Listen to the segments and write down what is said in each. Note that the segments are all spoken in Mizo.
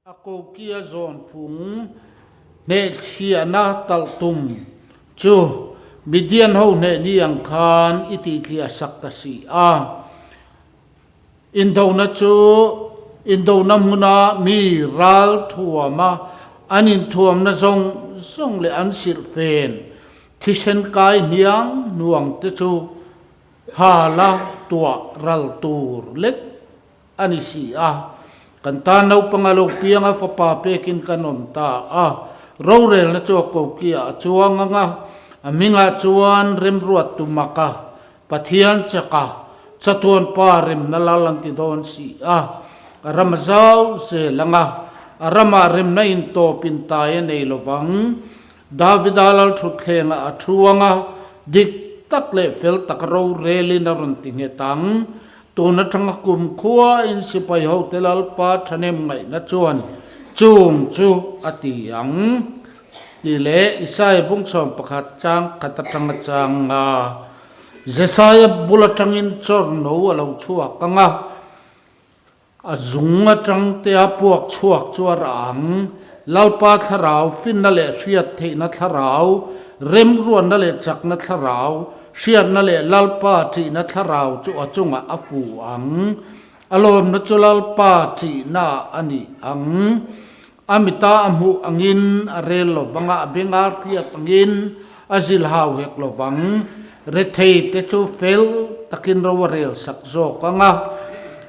A kokia zawn phung hnehchhiahna talh tum chu Midian ho hneh ni ang khan i tihthliah sak ta si a. Indona chu indona hmuna mi ral thuama an inthuamna zawng zawng leh an silhfen thisen kai hniang hnuang te chu hala tuah ral tur lek a ni si a. Kan tan naupang a lo piang a, fapa pekin kan awm ta a. Rorelna chu a kokiah a chuang ang a, a hmingah chuan remruat tumak a, Pathian chak a, chatuan pa remna lal an ti dawn si a. A ram a zau zel ang a, a ramah remna intawp intai a nei lovang. Davida lal thutthlengah a thu ang a, dik tak leh fel taka rorelin a rawn ti nghet ang. Tun atanga kum khuain sipai hote Lalpa thahnem ngaihna chuan chung chu a ti ang tih leh Isaia bungchhawm pakhat chang khat atanga chang a, Jesaia bul atangin chawrno a lo chhuak ang a, a zung atang te a puak chhuak chu a rah ang. Lalpa thlarau, finna leh hriat theihna thlarau, remruanna leh chakna thlarau, hriatna leh Lalpa ṭihna thlarau chu a chungah a fu ang. A lawmna chu Lalpa ṭihnaah a ni ang. A mita a hmuh angin a rel lo vang a, a benga hriat angin a zilhau hek lo vang. Rethei te chu fel takin ro a rel sak zawk ang a,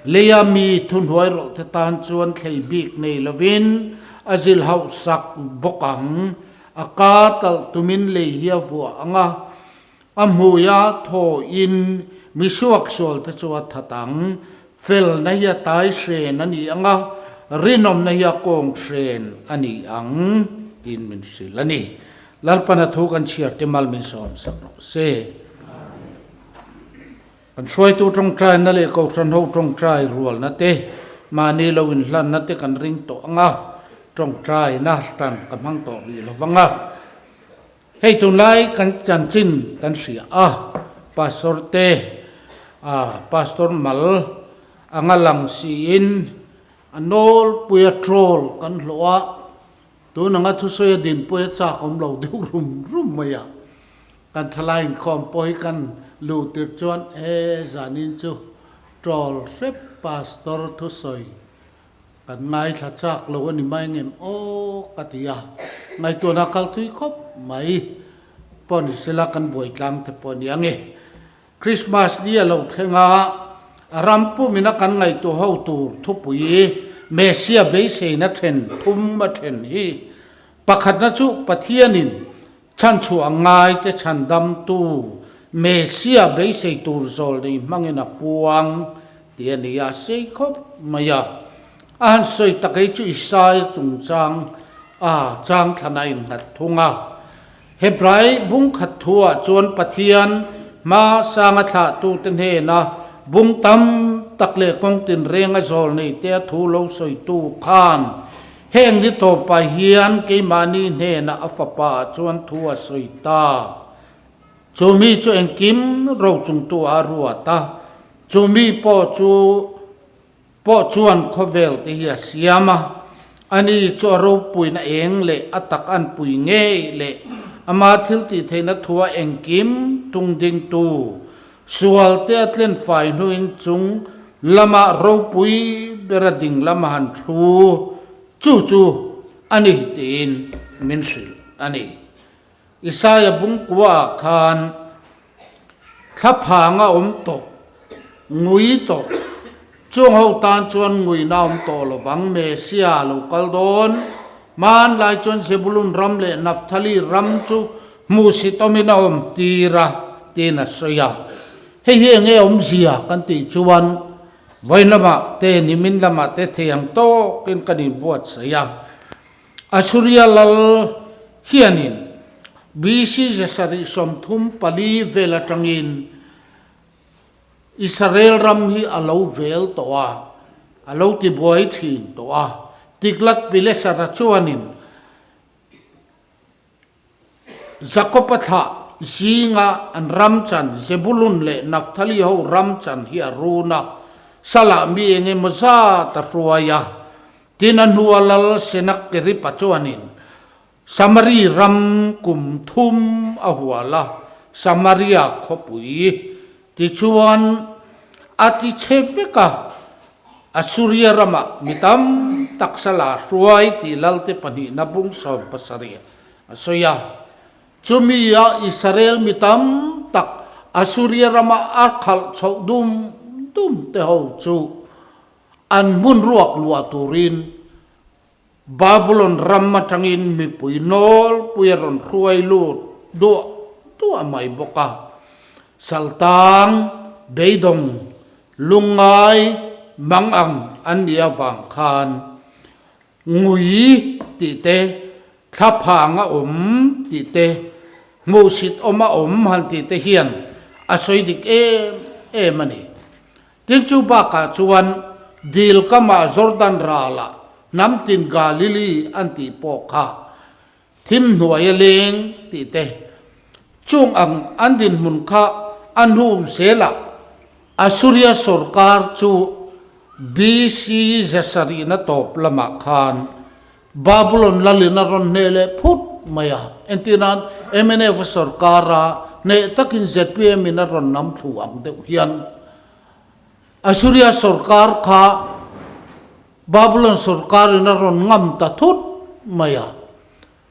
leia mi thuhnuai rawlh te tan chuan thlei bik nei lovin a zilhauh sak bawk ang. A ka talh tumin lei hi a vuah ang a, a hmuia thawhin mi suaksual te chu a that ang. Felna hi a tai hren a ni ang a, rinawmna hi a kawng hren a ni ang tiin min hrilh a ni. Lalpana thu kan chhiar te mal min sawm sak rawh se. Kan hruaitu tawngtaina leh Kohhran ho tawngtai rualna te, mahni lo inhlanna te kan ring tawh ang a, tawngtaina tan ka hmang tawh rih lo vang a. Hei tunlai kan chanchin kan hria a, Pastor te, Pastor mal anga lang siin a nawlpuia troll kan hlawh a, Tun anga thusawi a dinpui a chak awm lo deuh rum rum mai a, kan thalai inkhawm pawh hi kan luh tirh chuan e zanin chu troll hrep pastor thusawi kan ngaithla chak lo a ni mai ngem aw ka ti a, ngaihtuahna kal thui khawp mai pawh ni sela kan buai tlang te pawh a ni ang e. Christmas ni a lo thleng a, a ram pumin a kan ngaihtuah ho tur thupui Messia beiseina then thum a then hi. Pakhatna chu Pathianin chhanchhuah ngaite chhandamtu Messia beisei tur zawl nei hmangin a puang tih a ni a, sei khawp mai a. A han sawi tak ei chu Isaia chungchang a chang thlan a innghat thung a. Hebrai bung khat thuah chuan Pathian hma sanga thlahtute hnena bung tam tak leh kawng tinrenga zawl neite a thu lo sawitu khan heng ni tawpah hian keimahni hnena a fapa chuan thu a sawi ta. Chu mi chu engkim rochungtu a ruat a, chu mi pawh chu Pawh chuan khawvel te hi a siam a, ani chu a ropuina eng leh a tak an pui ngei leh ama thil tih theihna thua engkim tung dingtu sual te a tlen fai hnuin chung lama ropui bera ding lama han thu chu chu a ni tiin min hrilh a ni. Isaia bungkuaah khan Thlaphang a awm tawh, ngui tawh. Chung ho tan chuan nguina a awm tawh lo vang, Messia a lo kal dawn. Hmanlai chuan Zebulun ram leh Naphthali ram chu hmuhsit awmin a awm tir a, tiin a sawi a. Hei hi enge awmzia kan tih chuan vawiin lamah te nimin lamah te thei ang tawkin kan inbuatsaih a. Asuria lal hianin BC 734 vel atangin Israel ram hi a lo vel tawh a, a lo ti buai thin tawh a. Tiglath-Pilesara chuanin Jakob-a thlah zinga an ram chan Zebulun leh Naphtali ho ram chan hi a run a, Salah mi eng emaw zat a hruai a. Tin a hnua lal Senakeripa chuanin Samari ram kum thum a hual a, Samaria khawpui tichuan a ti chhe vek a, Assuria ramah mi tam tak sala hruai tih lalte pahnihna bung 17 a sawi a. Chumi a Israel mi tam tak Assuria rama a khalh chhoh dum dum te ho chu an hmun ruak luah turin Babulon ram atangin mipui nawlpui a rawn hruai lut duah duah mai bawk a. Saltang, beidawng, lungngai, mangang an nih avang khan ngui tih te, thlaphang a awm tih te, hmuhsit awm a awm han tih te hian a sawi dik em em a ni. Tin chu bakah chuan dil kamah Jordan ralah hnam tin Galili an tih pawh kha thim hnuai a leng tih te, chung ang an dinhmun kha a hnu zelah Assuria sawrkar chu BC zasarihna tawp lamah khan Babulon lalin a rawn hneh leh phut mai a. Entir nan mnf a sawrkar a hneh takin zpm in a rawn nam thlu ang deuh hian Assuria sawrkar kha Babulon sawrkar in a rawn ngam ta thut mai a.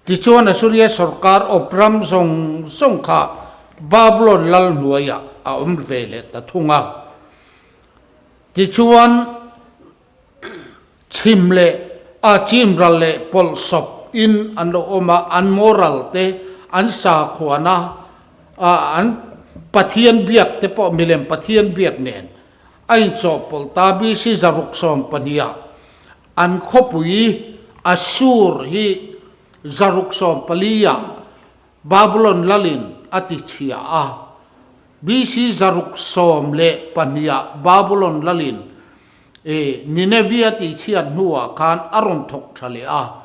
Tichuan Assuria sawrkar awp ram zawng zawng kha Babulon lal hnuaiah a awm ve leh ta thung a. Tichuan. Chhim leh a chim ral leh pawlh sawp in an lo awm a, an moral te, an sakhuana, an Pathian biak te pawh milem Pathian biak nen a inchawhpawlh ta. BC 612 ah an khawpui Assur hi 614 ah Babulon lalin a ti chhia a. BC 612 ah Babulon lalin E, Nineveh a tihchhiat hnuah khan a rawn thawk tha leh a.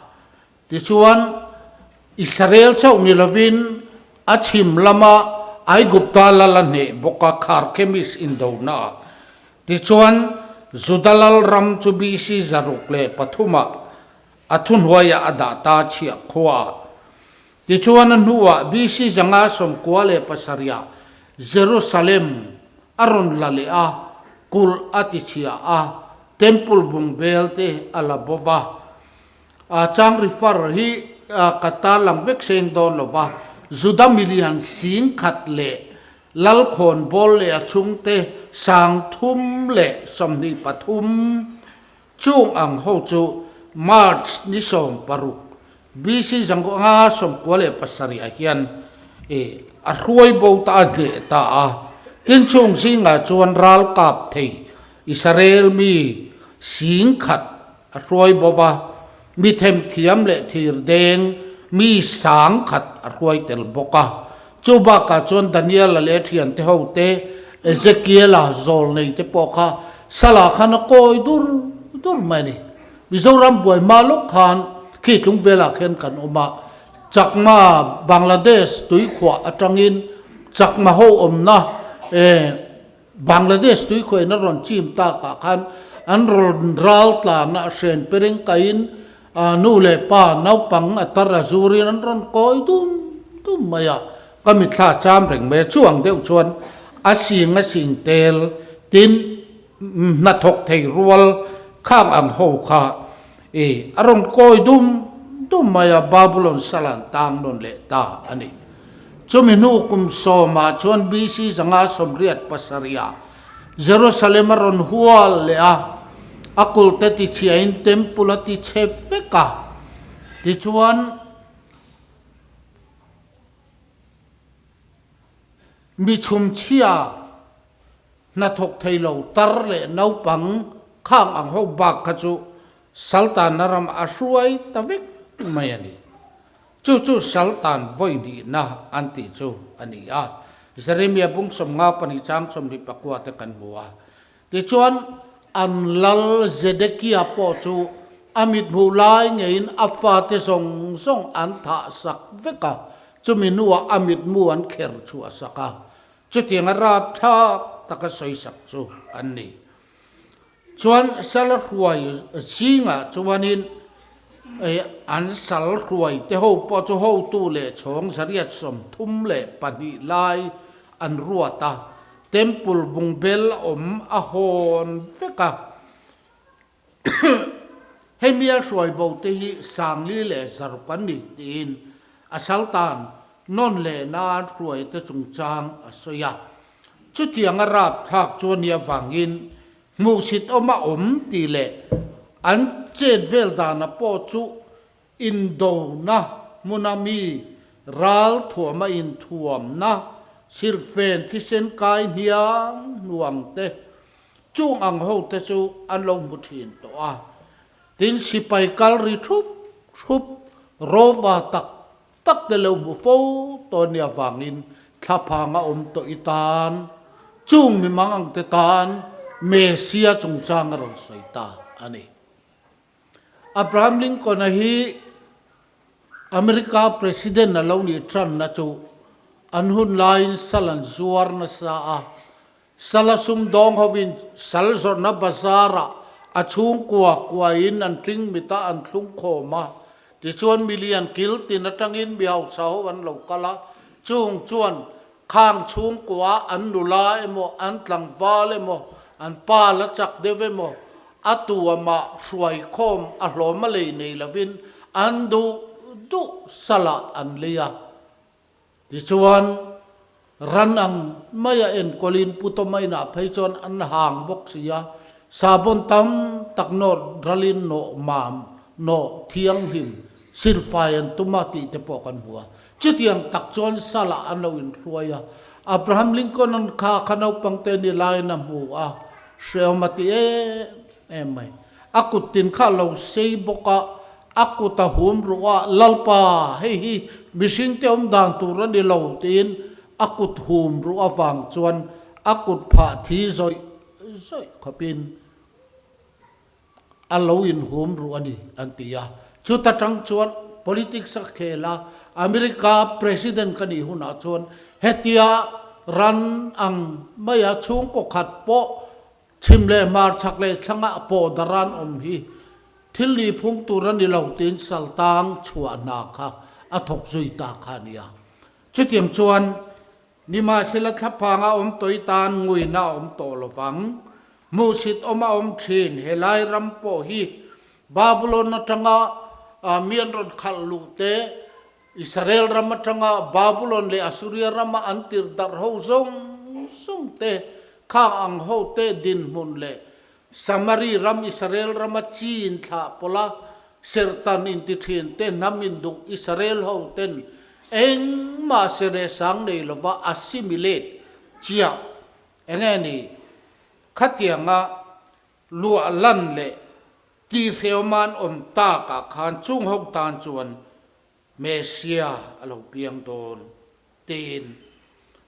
Tichuan, Israel chauh ni lovin a chhim lama Aigupta lal a hneh bawk a, Kharkemis indonaah. Tichuan, Juda lal ram chu BC 603 ah a thuhnuaiah a dah ta chhiah khuaah. Tichuan a hnuah BC 597 ah Jerusalem a rawn la leh a, kulh a ti chhia a, temple bung bel te a la bo va. A chang refer hi ka tarlang vek seng dawn lo va, Juda milian 10,000 leh lalkhawn bawl leh a chhungte 323 Chung ang ho chu March ni 16, BC 1997 ah hian a hruai bo ta a hneh ta a. Tin chung zingah chuan ral kap thei Israel mi 10,000 a hruai bo va, mi themthiam leh thir deng mi 1,000 a hruai tel bawk a. Chu bakah chuan Daniela leh a thiante hote, Ezekiela zawlnei te pawh kha salah khan a kawi dur dur mai a ni. Mizoram buai hma lawk khan khi tlung velah khian kan awm a, Chakma Bangladesh tuikhuah atangin Chakma ho awmna eh Bangladesh tuikhuahin a rawn chim takah khan an rawn ral tlan a, hren pereng kaiin nu leh pa naupang a tar a zurin an rawn kawi dum dum mai a, ka mitthla cham reng mai a, chu ang deuh chuan a sing a sing tel tin hnathawk thei rual khang ang ho kha a rawn kawi dum dum mai a, Babulon salan tang nawn leh ta a ni. Chumi hnu kum sawmah chuan BC 587 ah Jerusalem a rawn hual leh a, a kulte tichhiain temple a tichhe vek a. Tichuan, mi chhumchhia hnathawk thei lo tar leh naupang khang ang ho bak kha chu Saltana ram a hruai ta vek mai a ni. Chu chu Saltan vawi hnihna an tih chu a ni a. Jeremia bung 52 chang 29 te kan hmu a. Tichuan, an lal Zedekia pawh chu a mithmuh lai ngeiin a fate zawng zawng an thah sak vek a, chumi hnuah a mitmu an kher chhuah sak a. Chutianga rapthlak taka sawisak chu an ni. Chuan sal hruai zingah chuanin an sal hruai te ho pawh chu hotu leh chhawng 832 lai an ruat a, temple bungbel awm a hawn vek a. Hemi a hruai bo te hi 4,600 an ni tiin a saltan nawn leh nan hruai te chungchang a sawi a. Chutiang a rapthlak chu a nih avangin hmuhsit awm a awm tih leh an chet vel dana pawh chu indona hmuna mi ral thuama inthuamna silhfen thisen kai hniang hnuang te Chung ang hote chu an lo hmu thin tawh a, tin sipai kal ri thup thup rawva tak tak te lo hmu fo tawh nia vangin thlaphang a awm tawh i tan chung mimang ang te tan Messia chungchang a rawn sawi ta a ni. Abraham Lincoln-a hi America President a lo nih tanna chu an hun laiin sal an zuar nasa a, Sala sumdawng hovin sal zawrhna bazar-ah a chhungkua kuain an ṭing mitah an thlung khawm a. Tichuan milian kil tin aṭangin mi hausa ho an lo kal a, chung chuan khang chhungkua an nula emaw, an tlangval emaw, an pa la chak deuh emaw, a tu amah hruai khawm a hlawm a lei nei lovin an duh duh salah an lei a. Tichuan, ran ang maia enkawlin Pu Tawma inah phei chuan an hang bawk si a, sahbawn tam tak nawh ralin nawh mam, nawh thianghlim, silfai an tum a tih te pawh kan hmu a. Chutiang tak chuan Salah an lo inhruai a, Abraham Lincoln-a'n kha kha naupangte ni laiin a hmu a, hrehawm a ti em em mai. A kut tin kha a lo sei bawk a, a kut a hum ruh a, Lalpa, hei hi mihringte awm dan tur a ni lo, tiin a kut hum ruh avang chuan a kut phah thi zawih zawih khawpin a lo inhum ruh a ni, an ti a. Chuta tang chuan politics a khel a, America President ka nih hunah chuan hetia ran ang maia chhungkaw khat pawh Chhim leh hmar chhak leh thlangah pawh daran awm hi thil ni phung tur a ni lo tiin saltang chhuah hna kha a thawk zui ta kha a nia. Chutiang chuan nimahsela thlaphanga awm tawih tan nguina a awm tawh lo vang. Hmuhsit awm a awm thin helai ram pawh hi Babulon atanga mi an rawn khalh luh te, Israel ram atanga Babulon leh Assuria rama an tir darh ho zawng zawng te, khang ang ho te dinhmun leh Samari ram Israel rama chi inthlah pawlha serhtan inti thin te hnam induh Israel ho ten engmah sereh sang nei lova assimilate chiah enge ni khatianga luah lan leh tihhreuman awm takah khan chung ho tan chuan Messia a lo piang dawn, tiin.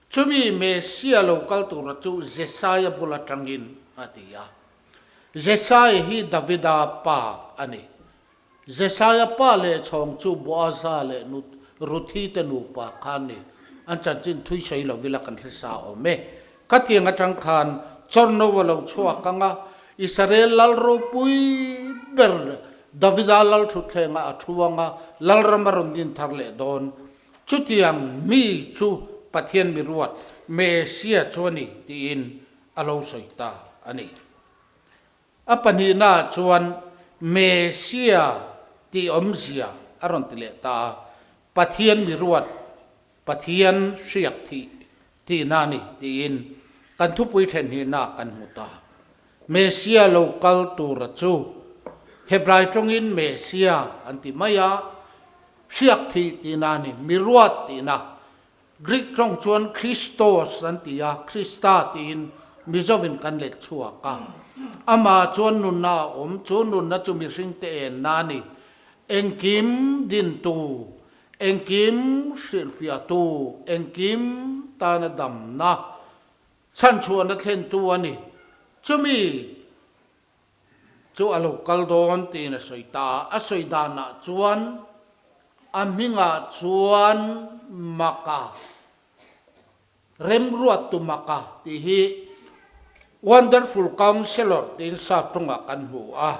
Chumi Messia lo kal tura chu Jesaia bul atangin a ti a. Jesaia hi Davida pa a ni. Jesaia pa leh chhawng chu Boaza leh Ruthi te nupa kha an ni. An chanchin thui sawi lo ila kan hre sa awm e. Khatiang atang khan Chawrno a lo chhuak ang a, Israel lal ropui ber Davida lal thutthlengah a thu ang a, lalram a rawn din thar leh dawn. Chutiang mi chu Pathian mi ruat, Messia chu a ni tiin a lo sawi ta a ni. A pahnihnaah chuan Messia tih awmzia a rawn ti leh ta a, Pathian mi ruat, Pathian hriak thih tihna a ni tiin kan thupui then hnihna kan hmu ta. Messia lo kal tura chu Hebrai tawngin Messia an ti mai a, hriak thih tihna a ni, mi ruat tihna. Greek tawng chuan Christos an ti a, Krista tiin Mizovin kan let chhuak a. Amah chuan nunna a awm, chu nunna chu mihringte enna a ni. Engkim dintu Engkim hrilhfiahtu, engkim tana damna, chhanchhuahna thlentu a ni. Chumi chu a lo kal dawn tiin a sawi ta a. A sawi danah chuan a hmingah chuan Maka, Remruattu Maka tih hi. Wonderful Counselor tiin sap tawngah kan hmu a.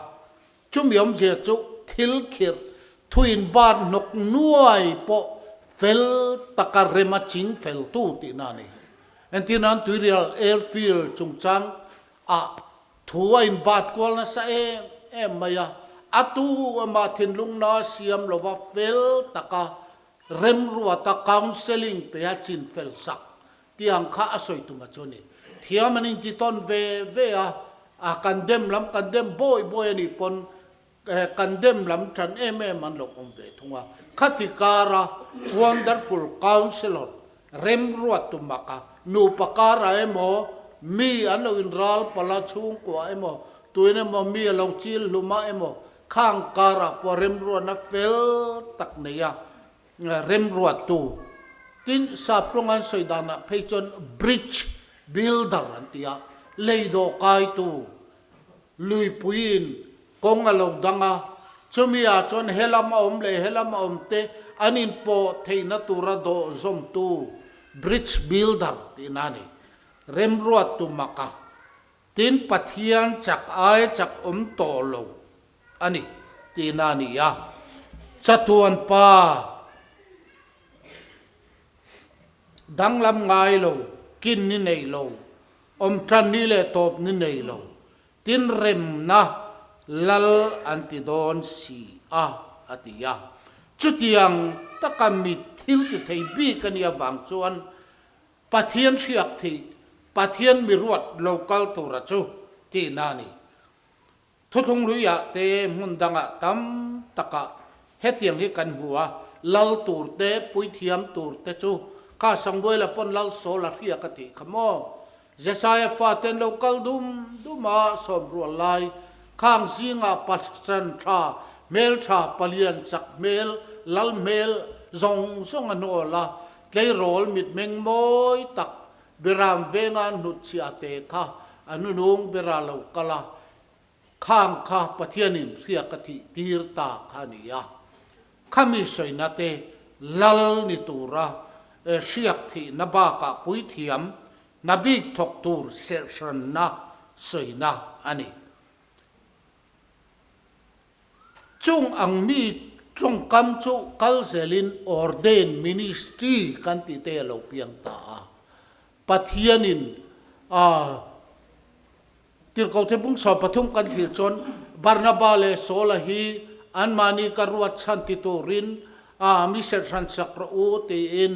Chumi awmzia chu thil khirh thuin bat hnawk nuai pawh fel taka rem a ching feltu tihna a ni. Entirnan Tuirial Airfield chungchang ah thu a inbat kual nasa em em mai a, a tu amah thinlungna siam lova fel taka remruata counselling pe a chin fel sak tih ang kha a sawi tum a chu a ni. Thiam an inti tawn ve ve a, a kan dem lam kan dem bawi bawi a nih pawn kan dem lam tan em em an lo awm ve thung a. Khati kara Wonderful Counselor remruat tumah kha nupa kara emaw mi an lo inral pala chhungkua emaw tuin emaw mi a lo chil hlum a emaw khang karah pawh remruatna fel tak nei a remruattu. Tin, Saptawng an sawi danah phei chuan bridge builder an ti a, lei dawh kaitu luipuiin kawng a lo dang a, chumi ah chuan helam a awm leh helam a awm te an inpawh theihna tura dawh zawmtu bridge builder tihna a ni. Remruattu maka tin Pathian chak ai chak awm tawh lo a ni tihna a ni a. Chatuan pa danglam ngai lo, kin ni nei lo, awm tan ni leh tawp ni nei lo, tin remna lal an ti dawn si a, a ti a. Chutiang taka mi thil ti thei bik a nih avang chuan Pathian hriak thih, Pathian mi ruat lo kal tura chu tihna a ni. Thuthlung luiah te hmun dangah tam takah hetiang hi kan hmu a, lal tur te, puithiam tur te chu kha Samuela pawn lal Saul a hriak a tih kha maw? Jesaia fate an lo kal dum dum a, sawmrual lai khang zingah Pathian tha, hmel tha, palian chak hmel, lal hmel zawng zawng a hnawl a, tleirawl mitmeng mawi tak Beram venga an hnutchhiah te kha a nunung bera lo kal a, khang kha Pathianin hriak a thih tir ta kha a ni a. Khami sawina te lal ni tura hriak thihna bakah puithiam hna bik thawk tur serhhranna sawina a ni. Chung ang mi tawngkam chu kal zelin ordained ministry kan tih te a lo piang ta a. Pathianin a Tirhkohte bung 13 kan thlir chuan Barnaba leh Saula hi anmahni ka ruat chhan ti turin a mi serhhran chak rawh u tiin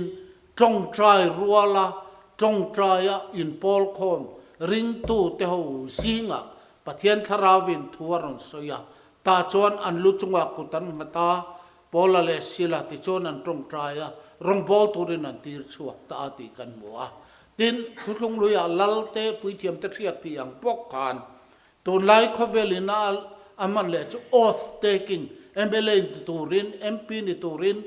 tawngtai ruala tawngtaia inpawlkhawm ringtute ho zingah Pathian Thlarauin thu a rawn sawi a, tah chuan an lu chungah kut an nghat a, Paula leh Sila tichuan an tawngtai a, rawngbâwl turin an tir chhuak ta a tih kan hmu a. Tin, Thuthlung luiah lal te, puithiam te hriak tih ang bawk khan tunlai khawvelin a a hman leh chu oath taking, mla ni turin, MP ni turin,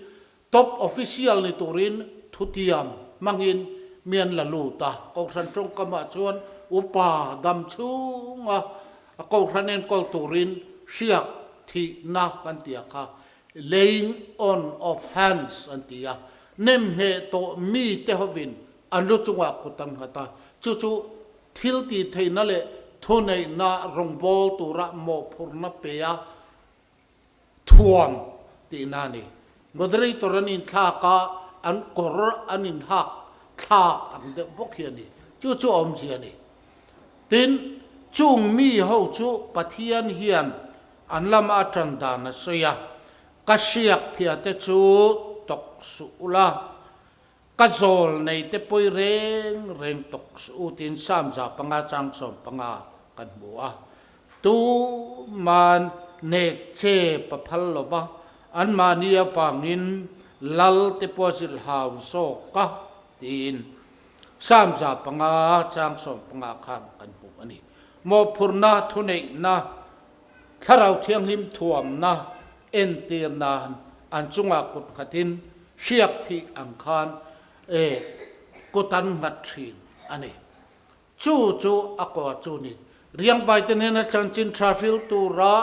Top official ni turin thutiam hmangin mi an la lut a, Kohhran tawngkamah chuan upa dam chhunga Kohhran enkawl turin hriak thihna kan ti a kha, laying on of hands an ti a, nemhneh tawh mite hovin an lu chungah kut an nghat a, chu chu thil tih theihna leh thuneihna rawngbâwl tura mawhphurhna pe a, Thuam tihna a ni. Moderator an inthlak a, an kawr an inhak thlak ang deuh bawk hi a ni. Chu chu a awmzia a ni. Tin, chung mi ho chu Pathian hian an lama a tan dan a sawi a, Ka hriak thia te chu tawk suh ula, ka zawl nei te pawi reng reng tawk suh u tiin Psalm 500 chang 15 kan hmu a. Tuman nek che pa phal lo va, anmahni avangin lal te pawh a zilh hau zawk a, tiin Psalm 500 chang 15 khan kan hmu a ni. Mawhphurhna, thuneihna, Thlarau Thianghlim thuamna entir nan an chungah kut nghatin hriak thih ang khan e kut an nghat thin a ni. Chu chu a kaw chu ni. Riangvaite hnena chanchin tha hril tura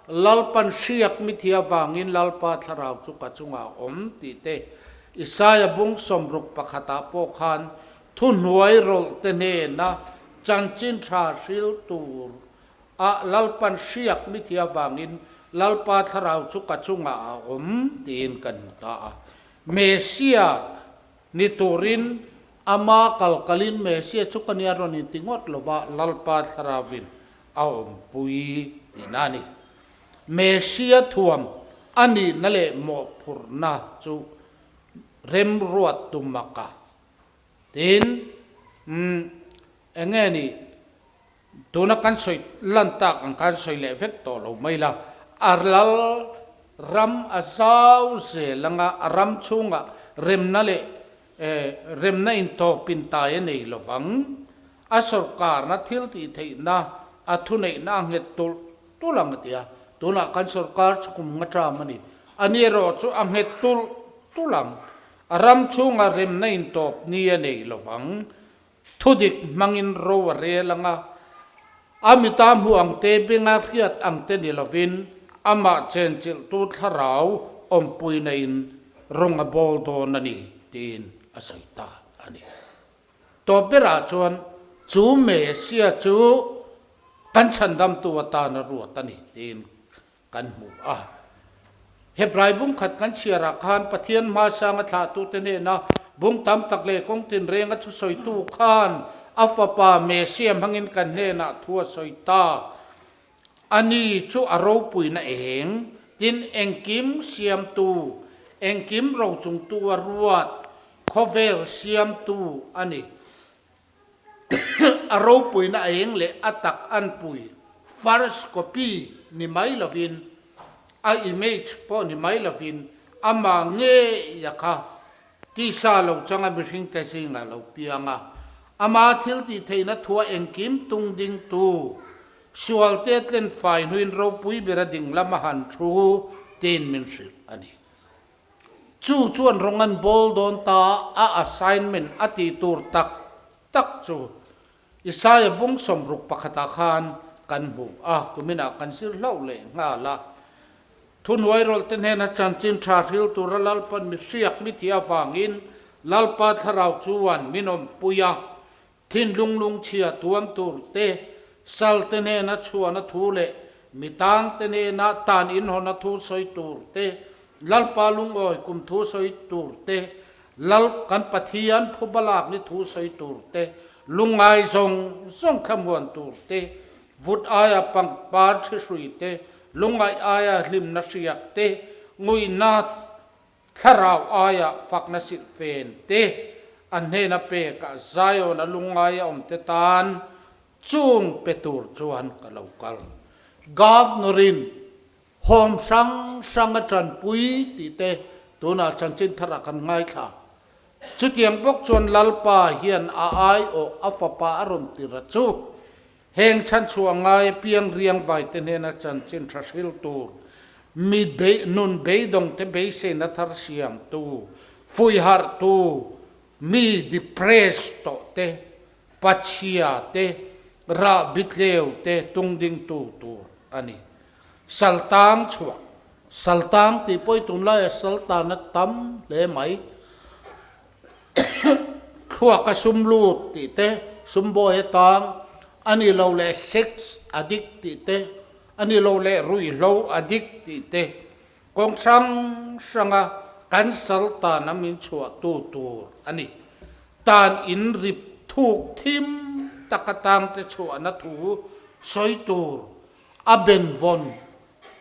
Lalpan hriak mi thi avangin Lalpa thlarau chu ka chungah a awm tih te Isaia bung 61 ah pawh khan thuhnuai rawlh te hnena Chanchin tha hril tur a Lalpan hriak mi ti avangin Lalpa thlarau chu ka chungah a awm tiin kan hmu ta a. Mesia ni turin ama kal kalin Mesia chu ka nia rawn inti ngawt lova Lalpa thlarauvin a awmpui tihna a ni. Mesia thuam a nihna leh mawhphurhna chu remruat tumaka Tin, umm, eng nge ni, tuna kan sawi lan tak ang khan sawi leh vek tawh lo mai la, a lal ram a zau zel anga a ram chhungah remna leh eh remna intawpin tai a nei lo vang. A sawrkarna thil tih theihna, a thuneihna a nghet tulh tulh ang a ti a, tunah kan sawrkar chu kum nga ṭam a ni, ani erawh chu a nghet tulh tulh ang. A ram chhunga remna intawp ni a nei lo vang. Thudik hmangin ro a rel ang a, a mita hmuh ang te, benga hriat ang te ni lovin amah chenchilhtu thlarau awmpuina in rawng a bawl dawn a ni tiin a sawi ta a ni. Tawp berah chuan chu Mesia chu kan chhandamtu atan a ruat a ni tiin kan hmu a. Hebrai bung khat kan chhiarah khan Pathian hmasanga thlahtute hnena bung tam tak leh kawng tinrenga thusawitu khan a Fapa Mesia hmangin kan hnenah thu a sawi ta. Ani chu a ropuina eng, tin engkim siamtu, engkim rochungtu a ruat, khawvel siamtu a ni. A ropuina a eng leh a tak an pui, first copy ni mai lovin, a image pawh ni mai lovin, amah ngeia kha tisa lo changa mihringte zingah lo piang a, ama thil tih theihna thua engkim tung dingtu, sualte tlen fai hnuin ropui bera ding lama han thu tiin min hrilh a ni. Chu chuan rawng an bawl dawn ta a assignment a tih tur tak tak chu Isaia bung 61 ah khan kan hmu a, kuminah kan zir hlauh leh nghal a. Thuhnuai rawlhte hnena chanchin tha hril tura Lalpan mi hriak mi tih avangin Lalpa thlarau chuan min awmpui a, Thinlung lungchhia tuam tur te, sal te hnena chhuahna thu leh mi tang te hnena tan inhawna thu sawi tur te, Lalpa lungawi kum thu sawi tur te, Lal kan Pathian phuba lakni thu sawi tur te, lungngai zawng zawng thlamuan tur te, vut aia pangpar thi hrui te, lungngaih aia hlimna hriak te, nguihna Thlarau aia fakna silh fen te an hnena pekah Zion a lungngai a awm te tan chung pe tur chuan ka lo kal. Governor-in home hrang hrang a tanpui tih te tunah chanchin tharah kan ngaithla. Chutiang bawk chuan Lalpa hian a aiawh a fapa a rawn tir a chu. Heng chhanchhuah ngai apiang riangvaite hnena chanchin tha hril tur, mi nun beidawngte beiseina thar siamtu, fuiharhtu, mi depressed tawhte, pachhia te, rah bitleu te tungdingtu tur a ni. Saltang chhuah, Saltang tih pawh i tunlaia saltana tam hle mai. Thluaka sum lut tih te, sum bawi atang a ni lo leh sex addict tih te, a ni lo leh ruihhlo addict tih te, kawng hrang hranga kan sal tana min chhuahtu tur a ni. Tan in rip thuk thim tak atangte chhuahna thu sawi tur a benvawn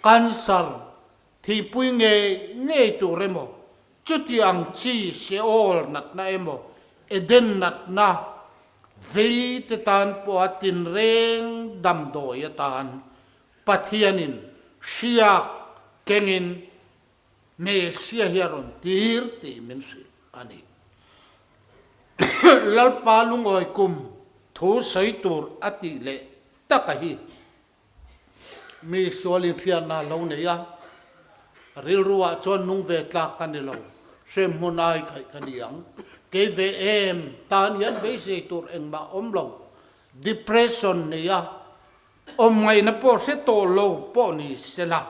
cancer thihpui ngei ngei tur emaw Chuti ang chi Sheol natna emaw Eden natna vei te tan pawha tinreng damdawi atan Pathianin hriak kengin Mesia hi a rawn tir tih min hrilh a ni. Lalpa lungawi kum thu sawi tur a tih leh taka hi Mi sual inhriatna lo nei a, rilru ah chuan nung ve tlak ka ni lo, hrem hmun ai khaih ka ni ang. Kei ve em tan hian beisei tur engmah awm lo, depression nei a, awm ngaihna pawh hre tawh lo pawh ni sela,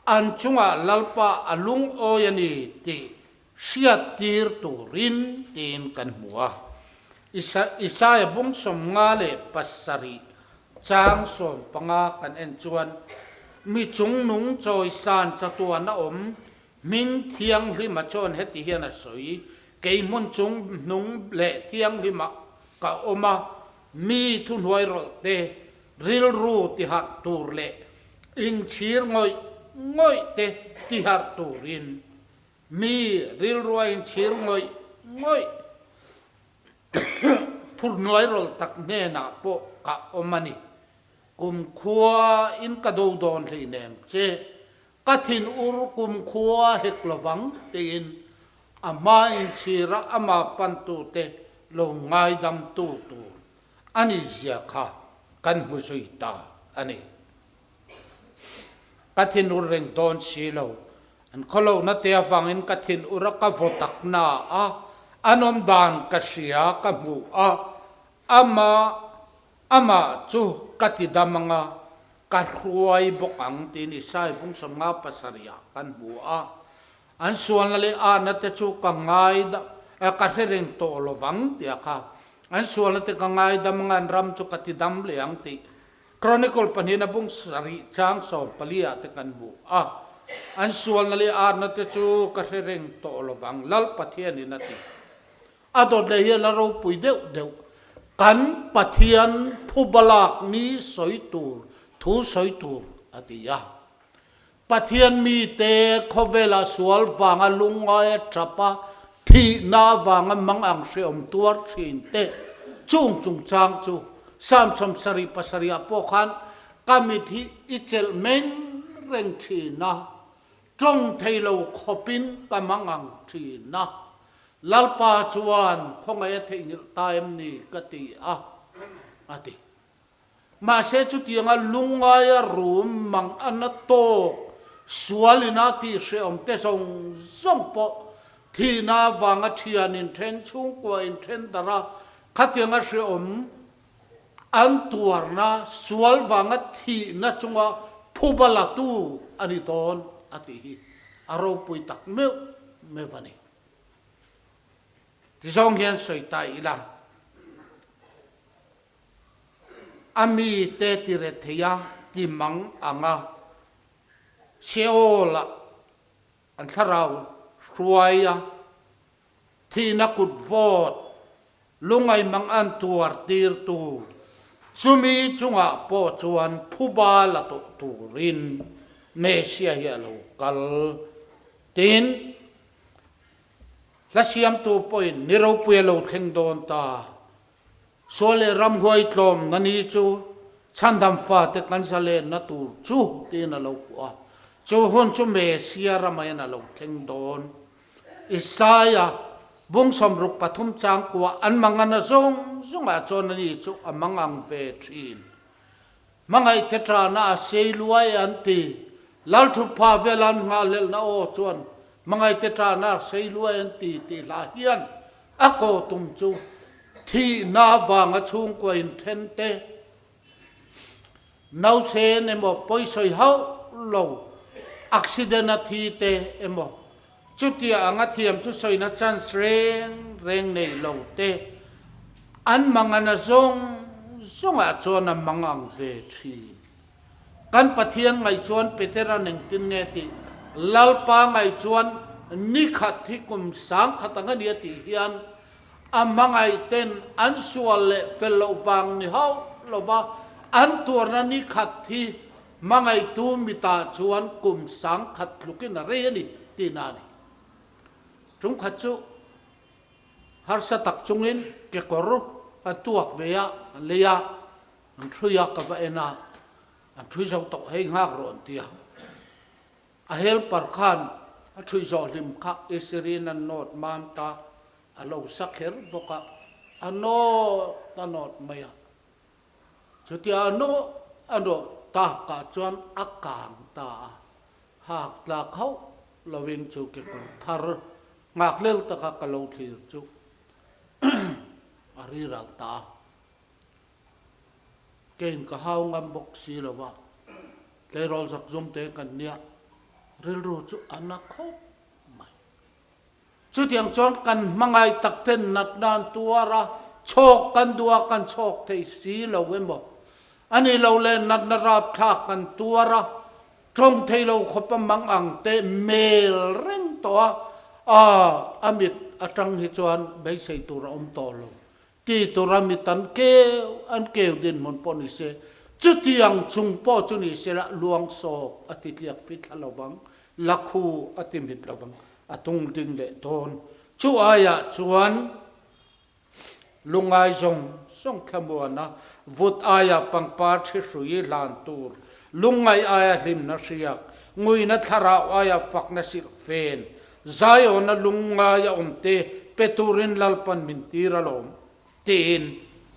an chungah Lalpa a lungawi a ni tih hriattir turin tiin kan hmu a. Isaia bung 57 chang 15 kan en chuan, Mi chungnung chawisan chatuan a awm, hming thianghlima chuan heti hian a sawi, Kei hmun chung hnung leh thianghlima ka awm a, mi thuhnuai rawlh te, rilru tiharh tur leh inchhir ngawih ngawih te tiharh turin mi rilru a inchhir ngawih ngawih thurhnuai rawlh tak hnenah pawh ka awm a ni. Kumkhua in ka do dawn hleinem che, ka thinur kumkhua hek lovang tiin a hma inchhira amah pantute lo ngaidamtu tur a ni zia kha kan hmu zui ta a ni. Ka thinur reng dawn si lo. An khawlohna te avangin ka thinur a, ka vaw tak na a, an awm dan ka hria, ka hmu a, ama amah chu ka ti dam anga, ka hruai bawk ang tiin Isai bung 57 ah kan hmu a. An sualna leh ahna te chu ka ngai ka hre reng tawh lovang tia kha an sualna te ka ngaidam anga an ram chu ka ti dam leh ang tih Chronicle pahnihna bung sarih chang 14 ah te kan hmu a. An sualna leh ahna te chu ka hre reng tawh lovang Lal Pathianin a ti. A dawt leh hian a ropui deuh deuh kan Pathian phubalak ni sawi tur thu sawi tur a ti a. Pathian mite khawvela sual vanga lungngai a tap a, thihna avanga mang ang hreawm tuar thin te chung chungchang chu Psalm 77 ah pawh khan ka mit hi i chelh meng reng thin a, tawng thei lo khawpin ka mang ang thin a, Lalpa chuan khawngaih a theihnghilh ta em ni ka ti a, a ti. Mahse chutianga lungngaia rum mang a na tawk sual ina tih hrehawm te zawng zawng pawh thihna avanga thian inthen, chhungkua inthen darh a, khatianga hrehawm an tuarna sual vanga thihna chunga phuba latu a ni dawn a tih hi a ropui tak meuh meuh a ni. Tizawng hian sawi ta ila. A mite ti rethei a, ti mang ang a, Sheol-ah an thlarau hruai a, thihna kut vawt lungai mang an tuar tirtu, chumi chungah pawh chuan phuba la tawh turin Messiah hi a lo kal. Tin, hla siamtu pawhin ni ropui a lo thleng dawn ta. Sual leh ramhuai tlawm na ni chu chhandam fate kan zalenna tur chu tiin a lo kuah a. Chu hun chu Mesia ramain a lo thleng dawn. Isaia bung 63 chang kuah an mangana zawng zawngah chuan ani chu a mangang ve thin. Hmangaihte tana a sei luai an ti. Lalthupha vel an nghahhlelhna aw chuan Hmangaihte tana a sei luai an ti tih hla hian A kaw tum chu thihna avanga chhungkua inthen te, nausen emaw pawisawi hauh lo accident a thi te emaw chutia anga thiam thusawina chance reng reng nei lo te an mangana zawng zawngah chuan a mang ang ve thin. Kan Pathian ngaih chuan Petera'n engtin nge tih? Lalpa ngaih chuan ni khat hi kum 1000 ang a nia tih hian a hmangaihten an sual leh fel loh vang ni hauh lova an tuarna ni khat hi hmangaihtu mitah chuan kum 1000 tlukin a rei a ni tihna a ni. Ṭumkhat chu harsa tak chungin kekawr a tuak ve a, a lei a. An ṭhui a, ka va en a, an ṭhui zo tawh hei nghak rawh an ti a. A helper khan a ṭhui zawh hlim kha Isrin a nawt mam ta, a lo sa kher bawk a, a nawt a nawt mai a. Chutia a nawh a nawh takah chuan a kang ta a, hak tlak hauh lovin chu kekawr thar nghak lel taka ka lo thlir chu a riral ta a. Kein ka hau ngam bawk si lo va, tleirawl zak zum te kan nia, rilru chu a na khawp mai. Chutiang chuan kan hmangaih tak ten natna an tuar a, Chhawk kan duh a, kan chhawk thei si lo emaw? A nih loh leh natna rapthlak kan tuar a, tawng thei lo khawp a mang ang te mel reng tawh a, aa a mit atang hi chuan beisei tur a awm tawh lo. Ti tura mit an keu an keu dinhmun pawh ni se, chutiang chung pawh chu ni se la luang sawk a ti tliak fit thla lovang, lakhu a ti mit lovang, a tung ding leh dawn. Chu aiah chuan lungai zawng zawng thlamuana vut aia pangpar thi hrui hlan tur, lungngai aia hlimna hriak, nguina thlarau aia fakna silh fen, Zion-a lungngai a awm te pe turin Lalpan min tir alawm, tiin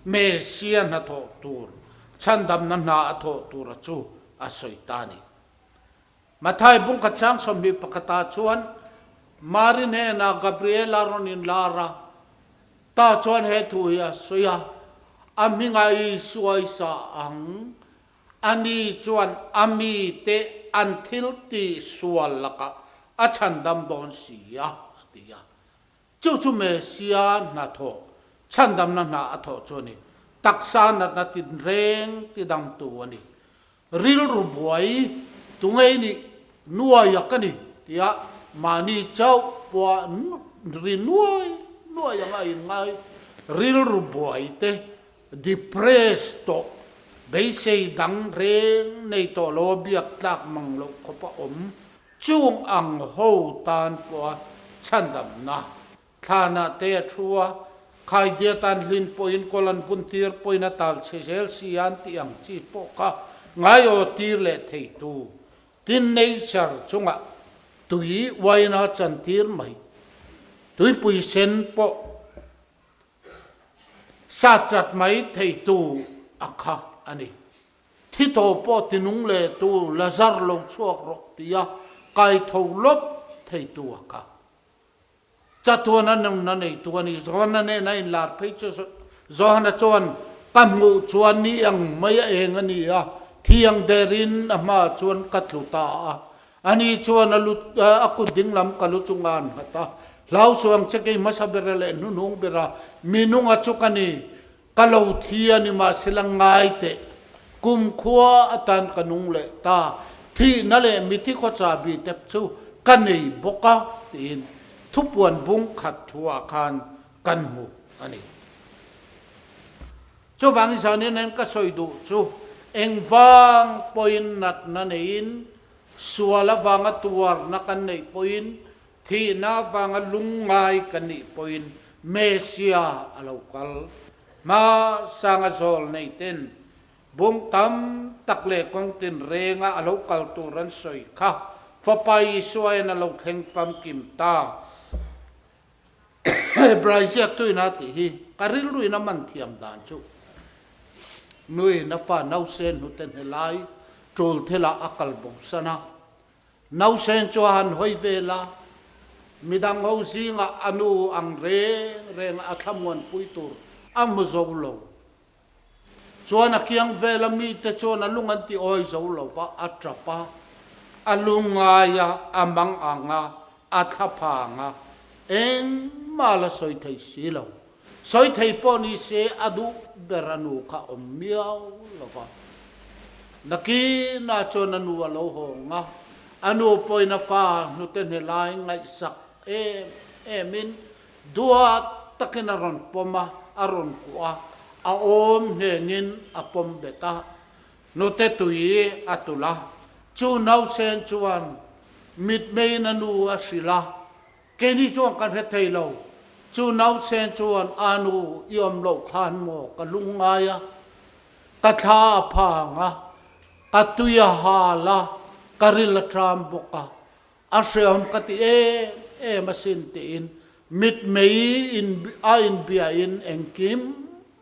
Messia hnathawh tur, chhandamna hna a thawh tura chu a sawi ta a ni. Matthai bungkhat chang 21 ah chuan Mari hnenah Gabriela rawn inlar a, ta chuan he thu hi a sawi a, A hmingah Isua i sa ang, Ani chuan a mite an thil tih sual lakah a chhandam dawn si a, a ti a. Chu chu Messia hnathawh, chhandamna hna a thawh chu a ni. Taksa natna tinreng tidangtu a ni. Rilru buai tu ngei nih nuaia ka ni tia mahni chauh pawha ri nuai nuai anga a inngai. Rilru buai te Depressed tawh, beisei dang reng nei tawh lo a biak tlak mang loh khawp a awm. Chung ang ho tan pawha chhandamna thlanah te a thu a, khaidia tan hlin pawhin kawl an bun tir pawhin a tal chhe zel si a an tih ang chi pawh kha ngaiaw tir leh theitu tin nature chungah tui uaina chantir mai tuipui sen pawh Sa chat mai theitu a kha a ni. Thi tho pawh tinung leh tu Lazar lo chhuak rawh tia kai tho lawp theitu a kha. Chatuana nunna neitu a ni. Johana nena inlar phei chu Johana chuan ka hmuh chuan ni ang mai a eng a ni a, thiang derin a hmaah chuan ka tlu ta a. Ani chuan a lu a kut dinglam ka lu chunga an nghat a, Hlau suang che kei hmasa bera leh hnuhnung bera mi nunga chu ka ni, ka lo thi a ni mahsela ngai teh. Kum khua atan ka nung leh ta, thihna leh mithi khawcha bi tep chu ka nei bawk a, tiin thupuan bung khat thuah khan kan hmu a ni. Chuvangin zanin hian ka sawi duh chu engvang pawhin natna neiin Sual avanga tuarna kan neih pawhin, thihna avanga lungngai kan nih pawhin Messia a lo kal. Hma sanga zawl nei ten bung tam tak leh kawng tinrenga a lo kal tur an sawi kha Fapa Isua in a lo thleng famkim ta. Hebrai ziaktuin a tih hi ka rilruin a man thiam dan chu nuin a fa nausen hnute hnelai tul thilah a kal bo san a, nausen chu a han hawi vel a, midang ho zingah a nu ang reng reng a thlamuanpui tur a hmu zo lo. Chuan a kiang vela mite chuan a lung an ti awi zo lo va, a tap a, a lungngai a, a mang ang a, a thla phang a, engmah la sawi thei si lo. Sawi thei pawh ni se a duh ber a nu kha awm miau lo va. Nakinah chuan a nu a lo hawng a, a nu pawhin a fa hnute hne lai ngaihsak em emin Duat takin a rawn pawm a, a rawn kuah a, a awm nghengin a pawm bet a, hnute tui a tulh a. Chu nausen chuan mitmeiin a nu a hrilh a, Keini chuan kan hre thei lo, chu nausen chuan a nu i awm loh khan maw ka lungngai a, ka thla a phang a, ka tui a hal a, ka ril a ṭam bawk a, A hreawm ka ti em em asin tiin mitmei in a inbiain engkim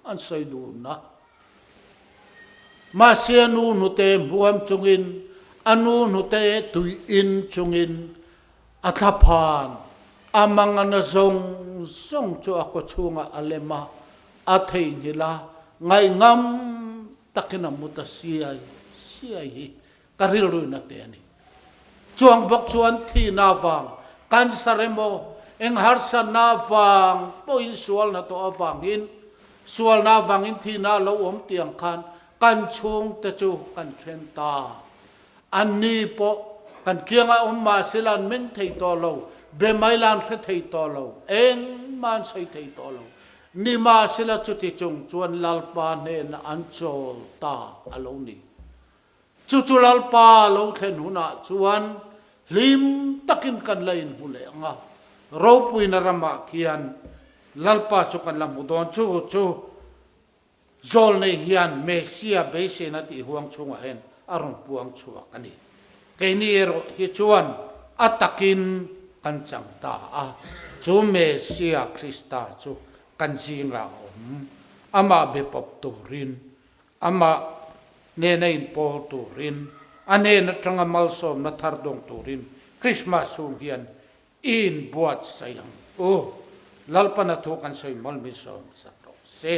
an sawi dun a. Mahse a nu hnute hmuam chungin, a nu hnute tui in chungin a thlaphan a mangana zawng zawng chu a kawchhungah a lem a, a theihnghilh a, ngaihngam takin a mu ta siai siai hi Ka rilruina te a ni. Chuang bawk chuan thihna avang, cancer emaw, eng harsatna avang pawhin sualna tawh avangin Sualna avangin thihna a lo awm tih ang khan kan chhungte chu kan then ta. Anni pawh kan kiangah awm mah sela an meng thei tawh lo, be mai la an hre thei tawh lo, engmah an sawi thei tawh lo. Nimahsela chuti chung chuan Lalpa hnenah an chawl ta a lo ni. Chu chu Lalpa lo thlen hunah chuan hlim takin kan la inhmu leh ang a, ropuina ramah khian Lalpa chu kan la hmu dawn. Chu chu Zawlnei hian Messia beiseina tih huang chhungah hian a rawn puang chhuak a ni. Keini erawh hi chuan a takin kan chang ta a, chu Messia Krista chu kan zingah a awm. Amah be pawp turin, amah nena inpawl turin, a hnen atanga malsawmna thar dawng turin Krismas chhung hian i inbuatsaih ang u. Lalpana thu kan sawi mawlh min sawmsak rawh se.